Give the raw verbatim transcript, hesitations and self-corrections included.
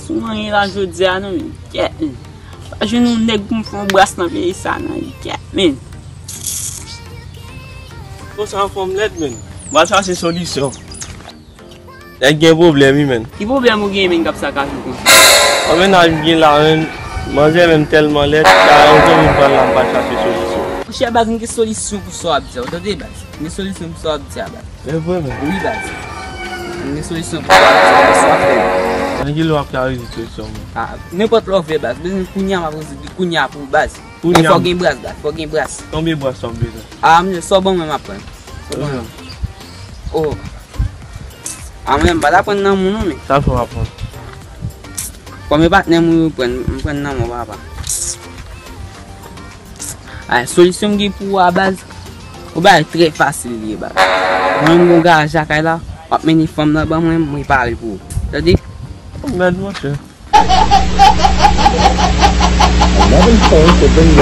Ou anyen la jodi a non, men. Kèt, men. Pa jwenn yon nèg pou m fè yon bras nan peyi sa, non. Kèt, men. Konsa anfòm lèd, men. M al chache solisyon. Nèg gen pwoblèm, wi, men. Ki pwoblèm ou gen, men, k ap sakaje w konsa? An mennaj m gen la, men. Manzè menm tèlman lèd, sa yon zanmi m pral la, m pral chache solisyon. Monchè, baz, m gen solisyon pou sa w ap di a, w tande, baz? M gen solisyon pou sa w ap di a, baz. E vre, men. Wi, baz. M gen solisyon pou sa w ap di a, baz. Sa w ap fè, baz? Nan ki lè w ap ka rezoud solisyon, men? Ah, nenpòt lè w vle, baz. Bezwen kounye a, m ap rezoud li kounye a pou ou, baz. Kounye a. Men fò gen bras, baz. Fò gen bras. Konbyen bras w ap bezwen? Ah, m, sa w ban mwen, m ap pran. Sa w ban mwen. Oh. Ah, mwen, m pa ta pran nan moun, non, men. Sa l fè w ap pran? Kòm e patnè m ou pran, m pran nan men w, papa. Ay, solisyon m gen pou ou a, baz. Ou bagay trè fasil li ye, baz. Mwen menm gon garaj lakay la, w ap mennen fanm nan ban mwen, mwen pare pou ou. Tande? Mèd, monchè. Eleven points have been